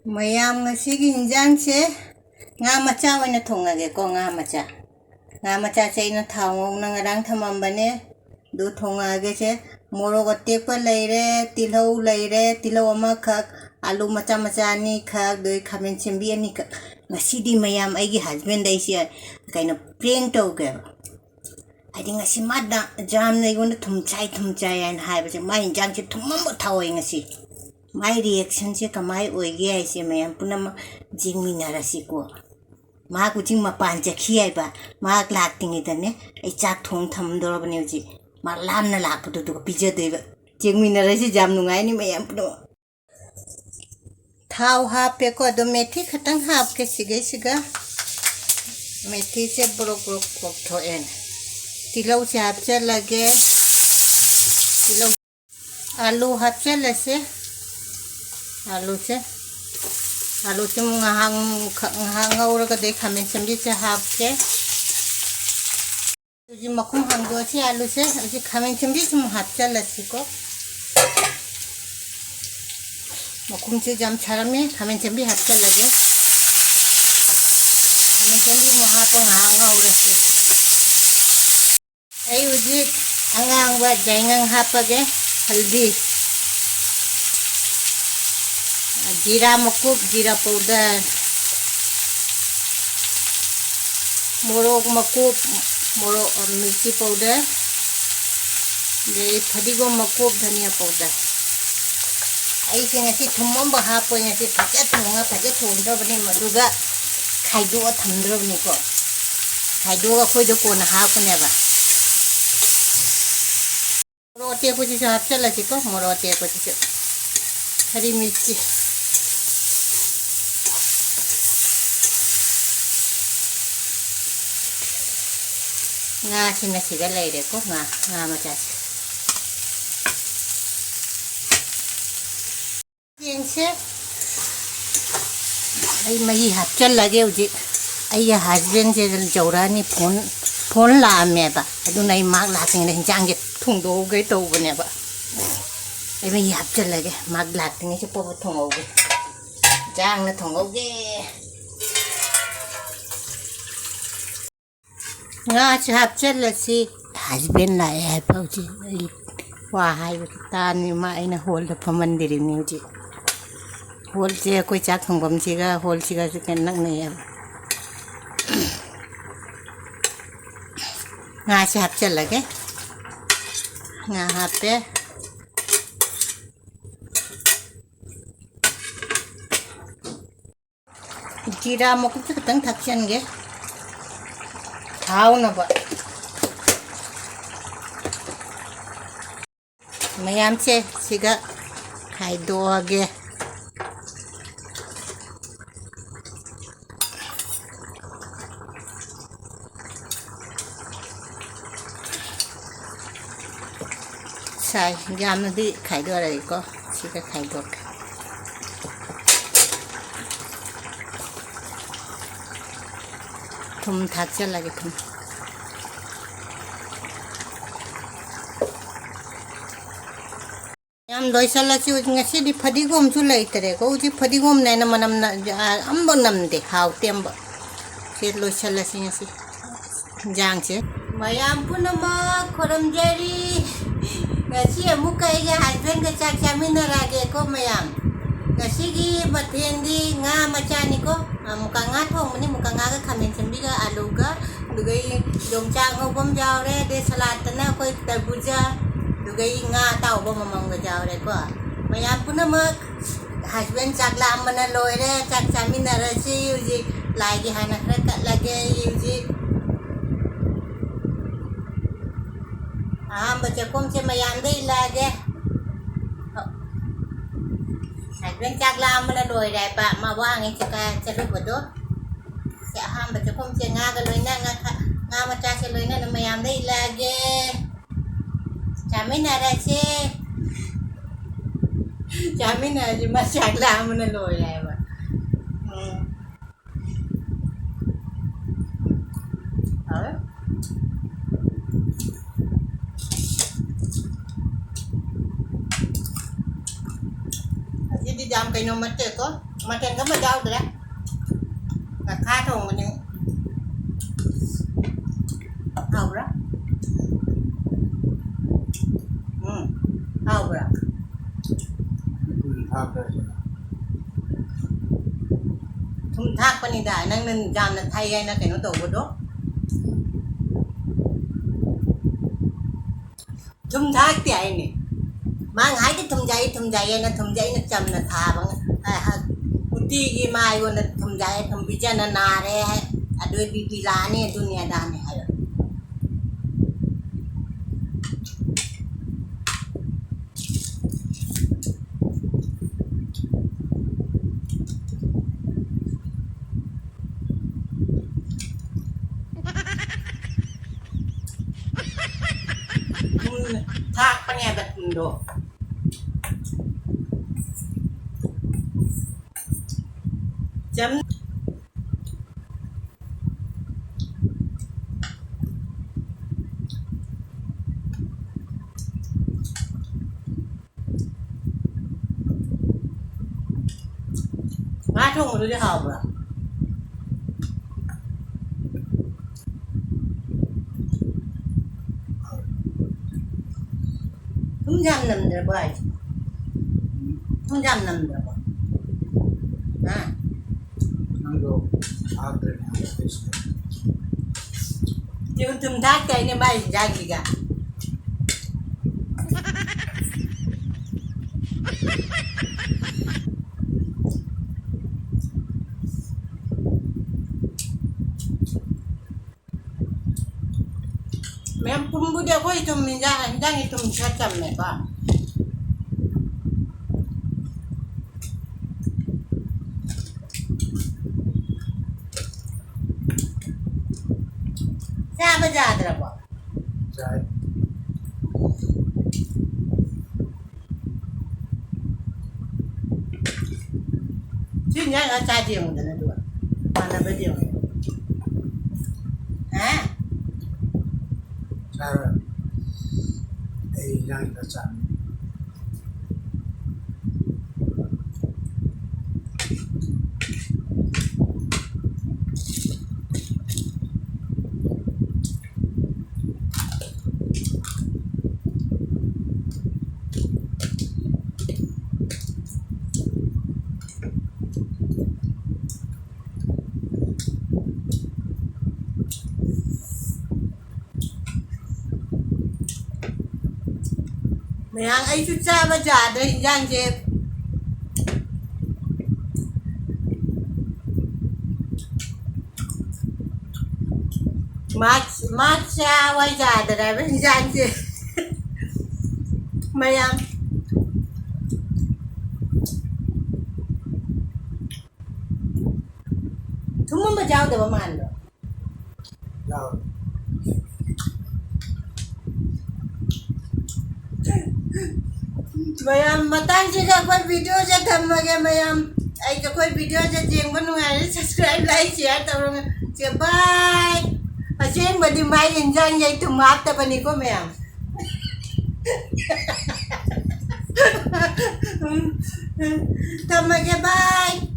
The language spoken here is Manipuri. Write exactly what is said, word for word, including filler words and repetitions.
ꯃꯌꯥꯝ, ꯉꯁꯤꯒꯤ ꯍꯤꯟꯖꯥꯡꯁꯦ ꯉꯥ ꯃꯆꯥ ꯑꯣꯏꯅ ꯊꯣꯡꯉꯒꯦꯀꯣ, ꯉꯥ ꯃꯆꯥ꯫ ꯉꯥ ꯃꯆꯥꯁꯦ ꯑꯩꯅ ꯊꯥꯎ ꯉꯧꯅ ꯉꯔꯥꯡ ꯊꯝꯃꯝꯕꯅꯦ, ꯑꯗꯨ ꯊꯣꯡꯉꯛꯑꯒꯦꯁꯦ꯫ ꯃꯣꯔꯣꯛ ꯑꯇꯦꯛꯄ ꯂꯩꯔꯦ, ꯇꯤꯜꯍꯧ ꯂꯩꯔꯦ, ꯇꯤꯜꯍꯧ ꯑꯃꯈꯛ, ꯑꯥꯂꯨ ꯃꯆꯥ ꯃꯆꯥ ꯑꯅꯤꯈꯛ, ꯑꯗꯩ ꯈꯥꯃꯦꯟ ꯁꯦꯝꯕꯤ ꯑꯅꯤꯈꯛ꯫ ꯉꯁꯤꯗꯤ ꯃꯌꯥꯝ ꯑꯩꯒꯤ husband ꯑꯩꯁꯦ ꯀꯩꯅꯣ prank ꯇꯧꯒꯦꯕ꯫ ꯍꯥꯏꯗꯤ ꯉꯁꯤ ꯃꯥ ꯗꯥ-, ꯌꯥꯝꯅ ꯑꯩꯉꯣꯟꯗ ꯊꯨꯝ ꯆꯥꯏ, ꯊꯨꯝ ꯆꯥꯏ ꯍꯥꯏꯅ ꯍꯥꯏꯕꯁꯦ, ꯃꯥꯏ ꯍꯤꯟꯖꯥꯡꯁꯦ ꯊꯨꯝꯃꯝꯕ ꯊꯥꯎꯋꯦ ꯉꯁꯤ꯫ ꯃꯥꯏ reactionꯁꯦ ꯀꯃꯥꯏ ꯑꯣꯏꯒꯦ ꯍꯥꯏꯁꯦ ꯃꯌꯥꯝ ꯄꯨꯝꯅꯃꯛ ꯌꯦꯡꯃꯤꯟꯅꯔꯁꯤꯀꯣ꯫ ꯃꯥ ꯍꯧꯖꯤꯛ ꯃꯄꯥꯟ ꯆꯠꯈꯤ ꯍꯥꯏꯕ꯫ ꯃꯥ ꯂꯥꯛꯇ꯭ꯔꯤꯉꯩꯗꯅꯦ ꯑꯩ ꯆꯥꯛ ꯊꯣꯡ ꯊꯝꯗꯧꯔꯕꯅꯦ ꯍꯧꯖꯤꯛ꯫ ꯃꯥ ꯂꯥꯝꯅ ꯂꯥꯛꯄꯗꯣ ꯑꯗꯨꯒ ꯄꯤꯖꯗꯣꯏꯕ꯫ ꯌꯦꯡꯃꯤꯟꯅꯔꯁꯤ, ꯌꯥꯝ ꯅꯨꯡꯉꯥꯏꯅꯤ ꯃꯌꯥꯝ ꯄꯨꯝꯅꯃꯛ꯫ ꯊꯥꯎ ꯍꯥꯞꯄꯦꯀꯣ, ꯑꯗꯣ ꯃꯦꯊꯤ ꯈꯛꯇꯪ ꯍꯥꯞꯀꯦ ꯁꯤꯒꯩꯁꯤꯒ꯫ ꯃꯦꯊꯤꯁꯦ ꯕ꯭ꯔꯣꯛ ꯕ꯭ꯔꯣꯛ ꯄꯣꯛꯊꯣꯛꯑꯦ꯫ ꯇꯤꯜꯍꯧꯁꯦ ꯍꯥꯞꯆꯜꯂꯒꯦ꯫ ꯇꯤꯜꯍꯧ, ꯑꯥꯂꯨ ꯍꯥꯞꯆꯜꯂꯁꯦ꯫ ꯑꯥꯂꯨꯁꯦ, ꯑꯥꯂꯨꯁꯦ ꯑꯃꯨꯛ ꯉꯥꯏꯍꯥꯛ, ꯉꯥꯏꯍꯥꯛ ꯉꯧꯔꯒꯗꯤ ꯈꯥꯃꯦꯟ ꯑꯁꯤꯟꯕꯤꯁꯦ ꯍꯥꯞꯀꯦ꯫ ꯍꯧꯖꯤꯛ ꯃꯈꯨꯝ ꯍꯥꯡꯗꯣꯛꯑꯁꯤ, ꯑꯥꯂꯨꯁꯦ ꯍꯧꯖꯤꯛ ꯈꯥꯃꯦꯟ ꯑꯁꯤꯟꯕꯤꯁꯦ ꯑꯃꯨꯛ ꯍꯥꯞꯆꯜꯂꯁꯤꯀꯣ꯫ ꯃꯈꯨꯝꯁꯦ ꯌꯥꯝ ꯁꯥꯔꯝꯃꯦ, ꯈꯥꯃꯦꯟ ꯑꯁꯤꯟꯕꯤ ꯍꯥꯞꯆꯜꯂꯒꯦ꯫ ꯈꯥꯃꯦꯟ ꯑꯁꯤꯟꯕꯤ ꯑꯃꯨꯛ ꯍꯥꯞꯄ ꯉꯥꯏꯍꯥꯛ ꯉꯧꯔꯁꯤ꯫ ꯑꯩ ꯍꯧꯖꯤꯛ ꯑꯉꯥꯡꯕ ꯌꯥꯏꯉꯪ ꯍꯥꯞꯄꯒꯦ, ꯍꯜꯗꯤ, ꯖꯤꯔꯥ ꯃꯀꯨꯞ, ꯖꯤꯔꯥ powder, ꯃꯣꯔꯣꯛ ꯃꯀꯨꯞ, ꯃꯣꯔꯣꯛ, ꯃꯤꯔꯆꯤ powder, ꯑꯗꯩ ꯐꯗꯤꯒꯣꯝ ꯃꯀꯨꯞ, ꯙꯅꯤꯌꯥ powder꯫ ꯑꯩꯁꯦ ꯉꯁꯤ ꯊꯨꯝ ꯑꯃ ꯍꯥꯞꯄꯣꯏ, ꯉꯁꯤ ꯐꯖ ꯊꯣꯡꯉ ꯐꯖ ꯊꯣꯡꯗ꯭ꯔꯕꯅꯤ, ꯃꯗꯨꯒ ꯈꯥꯏꯗꯣꯛꯑ ꯊꯝꯗ꯭ꯔꯕꯅꯤꯀꯣ꯫ ꯈꯥꯏꯗꯣꯛꯑꯒ ꯑꯩꯈꯣꯏꯗꯣ ꯀꯣꯟꯅ ꯍꯥꯞꯀꯅꯦꯕ꯫ ꯃꯣꯔꯣꯛ ꯑꯇꯦꯛꯄꯁꯤꯁꯨ ꯍꯥꯞꯆꯜꯂꯁꯤꯀꯣ, ꯃꯣꯔꯣꯛ ꯑꯇꯦꯛꯄꯁꯤꯁꯨ꯫ ꯍꯔꯤ ꯃꯤꯔꯆꯤ꯫ ꯉꯥꯁꯤꯅ ꯁꯤꯗ ꯂꯩꯔꯦꯀꯣ, ꯉꯥ, ꯉꯥ ꯃꯆꯥꯁꯦ꯫ ꯌꯦꯡꯁꯦ꯫ ꯑꯩ ꯃꯍꯤ ꯍꯥꯞꯆꯜꯂꯒꯦ ꯍꯧꯖꯤꯛ꯫ ꯑꯩꯒꯤ husbandꯁꯦ ꯌꯧꯔꯛꯑꯅꯤ, phone, phone ꯂꯥꯛꯑꯝꯃꯦꯕ꯫ ꯑꯗꯨꯅ ꯑꯩ ꯃꯍꯥꯛ ꯂꯥꯛꯇ꯭ꯔꯤꯉꯩꯗ ꯍꯤꯟꯖꯥꯡꯁꯦ ꯊꯣꯡꯗꯣꯛꯍꯧꯒꯦ ꯇꯧꯕꯅꯦꯕ꯫ ꯑꯩ ꯃꯍꯤ ꯍꯥꯞꯆꯜꯂꯒꯦ, ꯃꯍꯥꯛ ꯂꯥꯛꯇ꯭ꯔꯤꯉꯩꯁꯦ ꯄꯣꯠ ꯄꯣꯠ ꯊꯣꯡꯍꯧꯒꯦ꯫ ꯌꯥꯡꯅ ꯊꯣꯡꯍꯧꯒꯦ꯫ ꯉꯥꯁꯤ ꯍꯥꯞꯆꯤꯜꯂꯁꯤ꯫ Husband ꯂꯥꯛꯑꯦ ꯍꯥꯏꯕ ꯍꯧꯖꯤꯛ꯫ ꯑꯩ ꯋꯥ ꯍꯥꯏꯕ ꯇꯥꯅꯤ꯫ ꯃꯥ ꯑꯩꯅ ꯍꯣꯜꯗ ꯐꯝꯍꯟꯗ꯭ꯔꯤꯕꯅꯤ ꯍꯧꯖꯤꯛ꯫ ꯍꯣꯜꯁꯦ ꯑꯩꯈꯣꯏ ꯆꯥꯛ ꯊꯣꯡꯐꯝꯁꯤꯒ ꯍꯣꯜꯁꯤꯒꯁꯨ ꯈꯤꯇꯪ ꯅꯛꯅꯩꯌꯦꯕ꯫ ꯉꯥꯁꯤ ꯍꯥꯞꯆꯤꯜꯂꯒꯦ꯫ ꯉꯥ ꯍꯥꯞꯄꯦ꯫ ꯖꯤꯔꯥ ꯃꯀꯨꯞꯁꯨ ꯈꯤꯇꯪ ꯊꯥꯛꯆꯟꯒꯦ, ꯍꯥꯎꯅꯕ꯫ ꯃꯌꯥꯝꯁꯦ ꯁꯤꯒ ꯈꯥꯏꯗꯣꯛꯑꯒꯦ꯫ ꯁꯥꯏ, ꯌꯥꯝꯅꯗꯤ ꯈꯥꯏꯗꯣꯔꯛꯏꯀꯣ꯫ ꯁꯤꯒ ꯈꯥꯏꯗꯣꯛꯀꯦ꯫ ꯊꯨꯝ ꯊꯥꯛꯆꯜꯂꯒꯦ, ꯊꯨꯝ꯫ ꯌꯥꯝ ꯂꯣꯏꯁꯜꯂꯁꯤ꯫ ꯍꯧꯖꯤꯛ ꯉꯁꯤꯗꯤ ꯐꯗꯤꯒꯣꯝꯁꯨ ꯂꯩꯇ꯭ꯔꯦꯀꯣ꯫ ꯍꯧꯖꯤꯛ ꯐꯗꯤꯒꯣꯝꯅꯦꯅ ꯃꯅꯝ ꯅ-, ꯑ-, ꯑꯝꯕ ꯅꯝꯗꯦ꯫ ꯍꯥꯎꯇꯦ ꯑꯝꯕ꯫ ꯁꯤ ꯂꯣꯏꯁꯜꯂꯁꯤ ꯉꯁꯤ꯫ ꯏꯟꯖꯥꯡꯁꯦ꯫ ꯃꯌꯥꯝ ꯄꯨꯝꯅꯃꯛ ꯈꯨꯔꯨꯝꯖꯔꯤ꯫ ꯉꯁꯤ ꯑꯃꯨꯛꯀ ꯑꯩꯒꯤ husbandꯒ ꯆꯥꯛ ꯆꯥꯃꯤꯟꯅꯔꯛꯑꯒꯦꯀꯣ ꯃꯌꯥꯝ꯫ ꯉꯁꯤꯒꯤ ꯃꯊꯦꯜꯗꯤ ꯉꯥ ꯃꯆꯥꯅꯤꯀꯣ꯫ ꯑ, ꯃꯨꯀꯥ ꯉꯥ ꯊꯣꯡꯕꯅꯤ, ꯃꯨꯀꯥ ꯉꯥꯒ ꯈꯥꯃꯦꯟ ꯑꯁꯤꯟꯕꯤꯒ ꯑꯂꯨꯒ, ꯑꯗꯨꯒ ꯑꯩ ꯌꯣꯡꯆꯥꯛ ꯉꯧꯕ ꯑꯃ ꯌꯥꯎꯔꯦ, ꯑꯗꯩ saladꯇꯅ ꯑꯩꯈꯣꯏ ꯇꯔꯕꯨꯖꯥ, ꯑꯗꯨꯒ ꯑꯩ ꯉꯥ ꯑꯇꯥꯎꯕ ꯑꯃꯃꯝꯒ ꯌꯥꯎꯔꯦꯀꯣ꯫ ꯃꯌꯥꯝ ꯄꯨꯝꯅꯃꯛ husband ꯆꯥꯛ ꯂꯥꯝꯕꯅ ꯂꯣꯏꯔꯦ꯫ ꯆꯥꯛ ꯆꯥꯃꯤꯟꯅꯔꯁꯤ꯫ ꯍꯧꯖꯤꯛ ꯂꯥꯏꯒꯤ ꯍꯥꯟꯅ ꯈꯔ ꯀꯠꯂꯒꯦ꯫ ꯑꯩ ꯍꯧꯖꯤꯛ ꯑꯍꯥꯟꯕ ꯆꯥꯛꯈꯨꯝꯁꯦ ꯃꯌꯥꯝꯗ ꯏꯜꯂꯛꯑꯒꯦ꯫ Husband ꯆꯥꯛ ꯂꯥꯝꯕꯅ ꯂꯣꯏꯔꯦ ꯍꯥꯏꯕ꯫ ꯃꯥ ꯋꯥꯉꯩ ꯆꯠꯂꯨꯕꯗꯣ꯫ ꯁꯤ ꯑꯍꯥꯟꯕ ꯆꯥꯛꯈꯨꯝꯁꯦ ꯉꯥꯒ ꯂꯣꯏꯅ, ꯉꯥ ꯈ-, ꯉꯥ ꯃꯆꯥꯁꯦ ꯂꯣꯏꯅꯅ ꯃꯌꯥꯝꯗ ꯏꯜꯂꯛꯑꯒꯦ꯫ ꯆꯥꯃꯤꯟꯅꯔꯁꯦ꯫ ꯆꯥꯃꯤꯟꯅꯔꯁꯦ꯫ ꯃꯥ ꯆꯥꯛ ꯂꯥꯝꯕꯅ ꯂꯣꯏꯔꯦ ꯍꯥꯏꯕ꯫ ꯎꯝ꯫ ꯍꯥꯎꯔꯦ꯫ ꯑꯁꯤꯗꯤ ꯌꯥꯝ ꯀꯩꯅꯣ ꯅꯠꯇꯦꯀꯣ꯫ ꯃꯊꯦꯜ ꯑꯃ ꯌꯥꯎꯗ꯭ꯔꯦ꯫ ꯉꯥꯈꯥ ꯊꯣꯡꯕꯅꯤ꯫ ꯍꯥꯎꯕ꯭ꯔꯥ? ꯎꯝ꯫ ꯍꯥꯎꯕ꯭ꯔꯥ? ꯊꯨꯝ ꯊꯥꯛꯄ꯭ꯔꯥ ꯁꯤꯗ? ꯊꯨꯝ ꯊꯥꯛꯄꯅꯤꯗ, ꯅꯪꯅ ꯌꯥꯝꯅ ꯊꯥꯛꯑꯦ ꯍꯥꯏꯅ ꯀꯩꯅꯣ ꯇꯧꯕꯗꯣ꯫ ꯊꯨꯝ ꯊꯥꯛꯇꯦ ꯍꯥꯏꯅꯦ꯫ ꯃꯥꯅ ꯍꯥꯏꯗꯤ ꯊꯨꯝꯖꯥꯏ, ꯊꯨꯝꯖꯥꯏ ꯍꯥꯏꯅ ꯊꯨꯝꯁꯦ ꯑꯩꯅ ꯆꯝꯅ ꯊꯥꯕ꯫ ꯑ, ꯍ-, ꯎꯇꯤꯒꯤ ꯃꯥ ꯑꯩꯉꯣꯟꯗ ꯊꯨꯝꯖꯥꯏ, ꯊꯨꯝ ꯄꯤꯖꯅ ꯅꯥꯔꯦ ꯍꯥꯏ꯫ ꯑꯗꯨ ꯕꯤ ꯄꯤ ꯂꯥꯛꯑꯅꯤ, ꯑꯗꯨꯅꯤ ꯑꯗꯥꯅꯤ ꯍꯥꯏꯕ꯫ ꯊꯨꯝ ꯊꯥꯛꯄꯅꯦꯕ ꯊꯨꯝꯗꯣ꯫ ꯆꯝ-, ꯉꯥ ꯊꯣꯡꯕꯗꯨꯗꯤ ꯍꯥꯎꯕ꯭ꯔꯥ? ꯊꯨꯝ ꯌꯥꯝ ꯅꯝꯗ꯭ꯔꯕꯣ ꯍꯥꯏꯁꯦ? ꯊꯨꯝ ꯌꯥꯝ ꯅꯝꯗ꯭ꯔꯕꯣ? ꯍꯥ? ꯅꯪꯗꯣ ꯍꯥꯞꯇ꯭ꯔꯦꯅꯦ, ꯍꯥꯞꯇ꯭ꯔꯦ ꯁꯤꯗ꯫ ꯊꯨꯝ, ꯊꯨꯝ ꯊꯥꯛꯇꯦ ꯍꯥꯏꯅꯦ ꯃꯥꯏ ꯍꯤꯟꯖꯥꯡꯁꯤꯒ꯫ ꯃꯌꯥꯝ ꯄꯨꯝꯕꯨꯗꯤ ꯑꯩꯈꯣꯏ ꯊꯨꯝ ꯍꯤꯟꯖꯥꯡ, ꯍꯤꯟꯖꯥꯡꯒꯤ ꯊꯨꯝ ꯈꯔ ꯆꯝꯃꯦꯀꯣ꯫ ꯆꯥꯕ ꯌꯥꯗ꯭ꯔꯕꯣ? ꯆꯥꯏ꯫ ꯁꯤ ꯏꯟꯖꯥꯡ ꯈꯔ ꯆꯥꯗꯦ ꯌꯦꯡꯉꯨꯗꯅ ꯑꯗꯨꯒ꯫ ꯃꯥꯟꯅꯕ꯭ꯔꯗꯤ ꯌꯦꯡꯉꯨ꯫ ꯍꯥ? ꯆꯥꯔꯣꯏ꯫ ꯑꯩ ꯏꯟꯖꯥꯡ ꯈꯔ ꯆꯥꯅꯤꯡꯉꯤ꯫ ꯃꯌꯥꯝ, ꯑꯩꯁꯨ ꯆꯥꯕ ꯌꯥꯗ꯭ꯔꯦ ꯏꯟꯖꯥꯡꯁꯦ꯫ ꯃꯥ, ꯃꯥ ꯆꯥꯕ ꯌꯥꯗ꯭ꯔꯦꯕ ꯏꯟꯖꯥꯡꯁꯦ꯫ ꯃꯌꯥꯝ꯫ ꯊꯨꯝ ꯑꯃ ꯌꯥꯎꯗꯕ ꯃꯥꯟꯕ꯭ꯔꯣ? ꯌꯥꯎꯋꯦ꯫ ꯃꯌꯥꯝ, ꯃꯇꯥꯡꯁꯤꯗ ꯑꯩꯈꯣꯏ videoꯁꯦ ꯊꯝꯃꯒꯦ ꯃꯌꯥꯝ꯫ ꯑꯩ, ꯑꯩꯈꯣꯏ videoꯁꯦ ꯌꯦꯡꯕ ꯅꯨꯡꯉꯥꯏꯔꯦ, subscribe, like, share ꯇꯧꯔꯒ꯫ ꯁꯦ, bye꯫ ꯑꯁꯦꯡꯕꯗꯤ ꯃꯥꯏ ꯏꯟꯖꯥꯡꯁꯦ ꯑꯩ ꯊꯨꯝ ꯍꯥꯞꯇꯕꯅꯤꯀꯣ ꯃꯌꯥꯝ꯫ ꯊꯝꯃꯒꯦ, bye꯫